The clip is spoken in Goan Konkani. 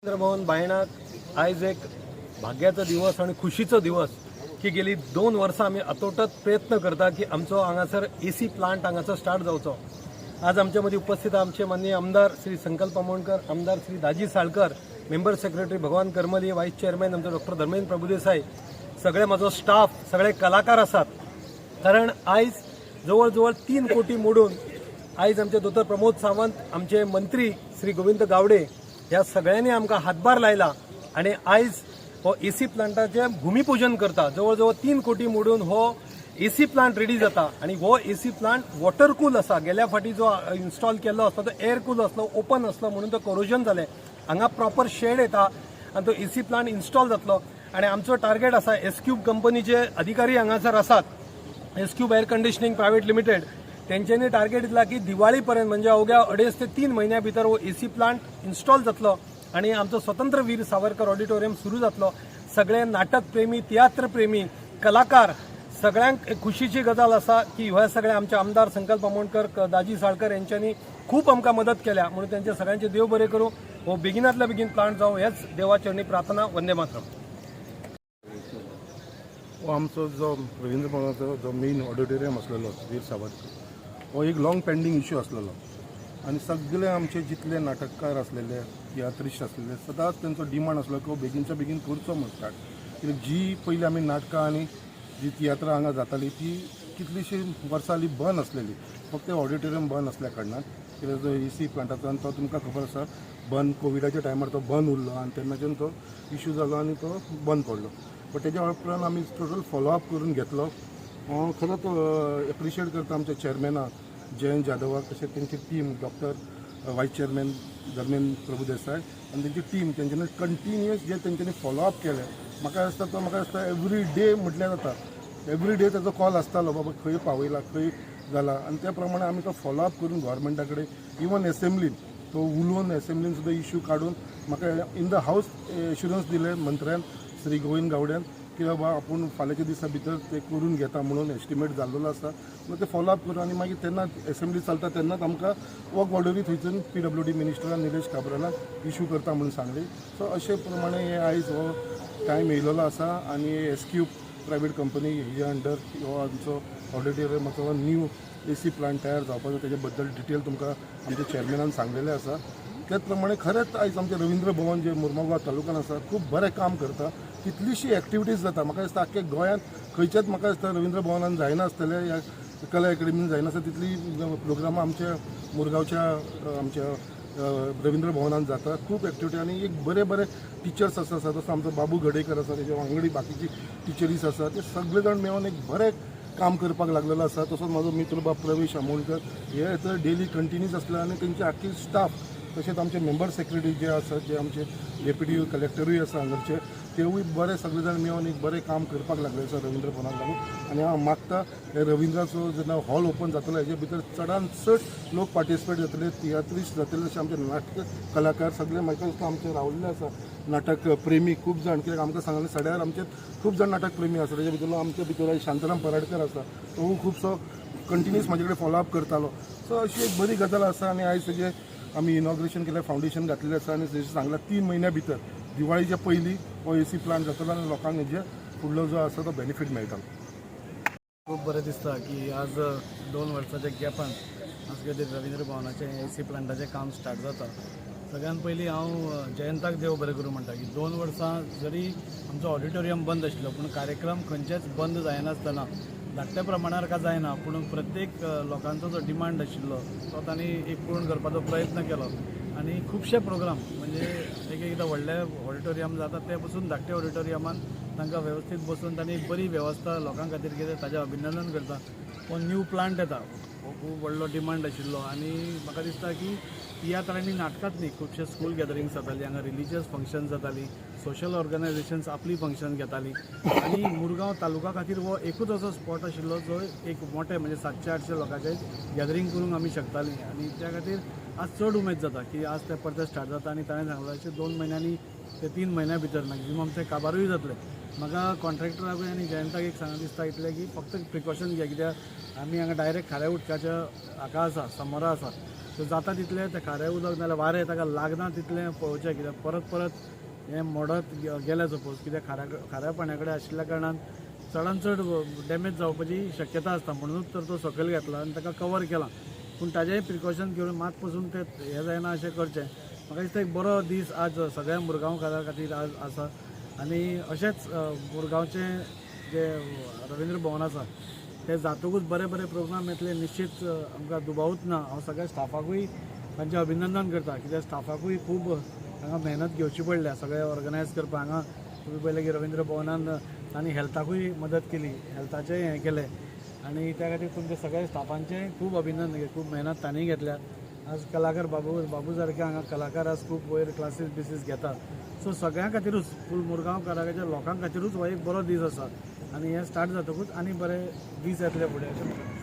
रवींद्र बायणाक आयज एक भाग्याचो दिवस आनी खुशीचो दिवस की गेली 2 वर्सां आमी अतोटत प्रयत्न करता की आमचो हांगासर एसी प्लांट हांगासर स्टार्ट जावचो. आज आमच्या मदीं उपस्थित आमचे माननीय आमदार श्री संकल्प आमोणकर, आमदार श्री दाजी साळकर, मेंबर सेक्रेटरी भगवान करमली, वायस चेअरमॅन आमचो डॉक्टर धर्मेंद्र प्रभुदेसाई, सगळे म्हजो स्टाफ, सगळे कलाकार आसात. कारण आयज जवळ जवळ 3 कोटी मोडून आयज आमचे दोतोर प्रमोद सावंत, आमचे मंत्री श्री गोविंद गावडे ह्या सगळ्यांनी आमकां हातभार लायला आनी आयज हो एसी प्लांटाचें भुमीपूजन करता. जवळ जवळ 3 कोटी मोडून हो एसी प्लांट रेडी जाता आनी हो एसी प्लांट वॉटर कूल आसा. गेल्या फाटी जो इन्स्टॉल केल्लो आसलो तो एअर कूल आसलो, ओपन आसलो, म्हणून तो कोरोजन जालें. हांगा प्रॉपर शेड येता आनी तो एसी प्लांट इन्स्टॉल जातलो आनी आमचो टार्गेट आसा, एस क्यूब कंपनीचे अधिकारी हांगासर आसात, S cube air conditioning private limited, तेंच्यांनी टार्गेट दिला की दिवाळी पर्यंत, म्हणजे अवघ्या 2.5 ते 3 म्हयन्या भितर हो एसी प्लांट इन्स्टॉल जातलो आनी आमचो स्वतंत्र वीर सावरकर ऑडिटोरियम सुरू जातलो. सगळे नाटक प्रेमी, तियात्र प्रेमी, कलाकार सगळ्यांक एक खुशीची गजाल आसा की ह्या सगळे आमचे आमदार संकल्प आमोणकर, दाजी साळकर यांच्यांनी खूप आमकां मदत केल्या, म्हणून त्यांचे सगळ्यांचे देव बरे करूं. हो बेगिनातल्या बेगीन प्लांट जावं हेच देवाचरणी प्रार्थना. वंदे मातरम. हो आमचो जो रवींद्र भवनाचो जो मेन ऑडिटोरियम आसलेलो वीर सावरकर, हो एक लॉंग पेंडींग इशू आसलेलो आनी सगळे आमचे जितले नाटककार आसलेले, तियात्रिस्ट आसलेले, सदांच तेंचो डिमांड आसलो की हो बेगीनच्या बेगीन करचो म्हूण स्टार्ट. कित्याक जी पयलीं आमी नाटकां आनी जी तियात्रां हांगा जाताली ती कितलीशीं वर्सां जालीं बंद आसलेली, फक्त ऑडिटोरियम बंद आसल्या कारणान. कित्याक जो ए सी प्लांटाचो आनी तो तुमकां खबर आसा, बंद कोविडाच्या टायमार तो बंद उरलो आनी तेन्नाच्यान तो इशू जालो आनी तो बंद पडलो. बट तेज्या उपरांत आमी टोटल फॉलोअप करून घेतलो. हांव खरोच एप्रिशिएट करता आमच्या चेअरमॅनाक जयंत जाधवाक, तशेंच तेंची team, doctor vice chairman Dharmendra Prabhudesai आनी तेंची टीम. तेंच्यांनी कंटिन्युअस जे तेंच्यांनी फॉलोअप केलें, म्हाका दिसता तो म्हाका दिसता एवरी डे म्हटल्यार जाता, एवरी डे ताचो कॉल आसतालो, बाबा खंय पावयला, खंय जाला. आनी त्या प्रमाणे आमी तो फॉलोअप करून गव्हर्मेंटा कडेन, इवन एसेंब्लीन तो उलोवन, एसेंब्लीन सुद्दां इशू काडून म्हाका इन the house एश्युरन्स दिले मंत्र्यान श्री गोविंद गावड्यान की बाबा आपूण फाल्यांच्या दिसा भितर ते करून घेता म्हणून. एस्टिमेट जाल्लेलो आसा, मागीर ते फॉलोअप करून आनी मागीर तेन्ना एसेंब्ली चलता तेन्नाच आमकां वर्क ऑर्डरी थंयसून पीडब्ल्यूडी मिनिस्टरान निलेश काब्रालान इशू करता म्हणून सांगली. सो अशे प्रमाणे हे आयज हो टायम येयलेलो आसा आनी एस क्यूब प्रायवेट कंपनी हेजे अंडर हो आमचो ऑडिटोरियमाचो न्यू ए सी प्लांट तयार जावपाचो, तेजे बद्दल डिटेल तुमकां आमच्या चेअरमॅनान सांगलेलें आसा. त्याच प्रमाणे खरेंच आयज आमचें रवींद्र भवन जें मुरमुगांव तालुक्यान आसा, खूब बरें काम करता. कितलीशी एक्टिविटीज जाता. म्हाका दिसता आख्खे गोंयांत खंयच्याच म्हाका दिसता रवींद्र भवनान जायनासतलें ह्या कला एकेडमीन जायनासतना तितली प्रोग्रामां आमच्या मुरगांवच्या आमच्या रवींद्र भवनान जाता. खूब एक्टिविटी आनी एक बरे बरे टिचर्स आसा, जसो आमचो बाबू गडेकर आसा, तेजे वांगडी बाकीची टिचरीस आसा, ते सगळे जाण मेळून एक बरें काम करपाक लागलेलो आसा. तसोच म्हाजो मित्र बाब प्रवेश आमोणकर हे तर डेली कंटिन्यूस आसले आनी तेंची आख्खी स्टाफ, तशेंच आमचे मेंबर सेक्रेटरी जे आसात, जे आमचे डेप्युटी कलेक्टरूय आसा हांगाचे, तेवूय बरे सगळे जाण मेळून एक बरें काम करपाक लागले आसा रवींद्र भवनाक लागून. आनी हांव मागता, हे रवींद्राचो जेन्ना हॉल ओपन जातलो, हेजे भितर चडान चड लोक पार्टिसिपेट जातले, तियात्रिस्ट जातले, जशे आमचे नाटक कलाकार सगळे. म्हाका दिसता आमचे रावल्ले आसा नाटक प्रेमी खूब जाण, कित्याक आमकां सांगलें सड्यार आमचे खूब जाण नाटक प्रेमी आसा. तेजे भितरलो आमच्या भितर शांताराम पराडकर आसा, तो खुबसो कंटिन्युअस म्हाजे कडेन फॉलोअप करतालो. सो अशी एक बरी गजाल आसा आनी आयज तेजें आमी इनॉग्रेशन केलें, फावंडेशन घातलेलें आसा आनी जशें सांगलां, 3 म्हयन्या भितर दिवाळीच्या पयलीं हो ए सी प्लांट जातलो आनी लोकांक हेजे फुडलो जो आसा तो बेनिफीट मेळटलो. खूब बरें दिसता की आज 2 वर्साच्या गॅपान आज कितें रवींद्र भवनाचें ए सी प्लांटाचें काम स्टार्ट जाता. सगळ्यान पयलीं हांव जयंताक देव बरें करूं म्हणटा की 2 वर्सां जरी आमचो ऑडिटोरियम बंद आशिल्लो, पूण कार्यक्रम खंयचेच बंद जायनासतना, धाकट्या प्रमाणार का जायना, पूण प्रत्येक लोकांचो जो डिमांड आशिल्लो तो तांणी एक पूर्ण करपाचो प्रयत्न केलो. आनी खुबशे प्रोग्राम, म्हणजे एक एकदां व्हडले ऑडिटोरियम जाता ते पसून धाकटे ऑडिटोरियमान तांकां वेवस्थीत बसून तांणी एक बरी वेवस्था लोकां खातीर केली, ताजें अभिनंदन करता. हो न्यू प्लांट येता, हो खूब व्हडलो डिमांड आशिल्लो आनी म्हाका दिसता की तियात्र आनी नाटकांत न्ही, खुबशे स्कूल गॅदरिंग्स जातालीं हांगा, रिलिजियस फंक्शन जातालीं, सोशल ऑर्गनायझेशन्स आपली फंक्शन घेतालीं आनी मुरगांव तालुका खातीर हो एकूच असो स्पॉट आशिल्लो जो एक मोठे, म्हणजे 700-800 लोकांचें गॅदरींग करूंक आमी शकतालीं. आनी त्या खातीर आज चड उमेद जाता की आज तें परतें स्टार्ट जाता. आनी ताणें सांगलां अशें 2 म्हयन्यांनी ते 3 म्हयन्या भितर मॅक्झिमम ते काबारूय जातले. म्हाका कॉन्ट्रॅक्टराकूय आनी जयंताक एक सांगूं दिसता इतलें की फक्त प्रिकॉशन घे, कित्याक आमी हांगा डायरेक्ट खाऱ्या उदकाच्या हाका आसा, समोरा आसा. सो जाता तितलें तें खारें उदक नाल्यार वारें ताका लागना तितलें पळोवचें, कित्याक परत परत हें मोडत गेलें सपोज, कित्याक खाऱ्या पाण्या कडेन आशिल्ल्या कारणान चडान चड डॅमेज जावपाची शक्यता आसता. म्हणूनच तर तो सकयल घेतला आनी ताका कवर केला, पूण ताजेंय प्रिकॉशन घेवन मात पसून तें हें जायना अशें करचें. म्हाका दिसता एक बरो दीस आज सगळ्या मुरगांवकारां खातीर आज आसा आनी अशेंच मुरगांवचें जें रवींद्र भवन आसा तें जातकूच बरे बरे प्रोग्राम येतले निश्चीत, आमकां दुबावूच ना. हांव सगळ्या स्टाफाकूय तांचें अभिनंदन करता, कित्याक स्टाफाकूय खूब हांगा मेहनत घेवची पडल्या सगळें ऑर्गनायज करपाक. हांगा तुमी पळयलें की रवींद्र भवनान तांणी हेल्थाकूय मदत केली, हेल्थाचेंय हें केलें आनी त्या खातीर तुमच्या सगळ्या स्टाफांचें खूब अभिनंदन. खूब मेहनत तांणी घेतल्या. आज कलाकार बाबू बाबू सारके हांगा कलाकार आज खूब वयर क्लासीस बिसीस घेतात. सो सगळ्यां खातीरूच, फूल मुरगांवकाराच्या लोकां खातीरूच हो एक बरो दीस आसा आनी हें स्टार्ट जातकूच आनी बरे दीस येतले फुडें अशें म्हाका दिसता.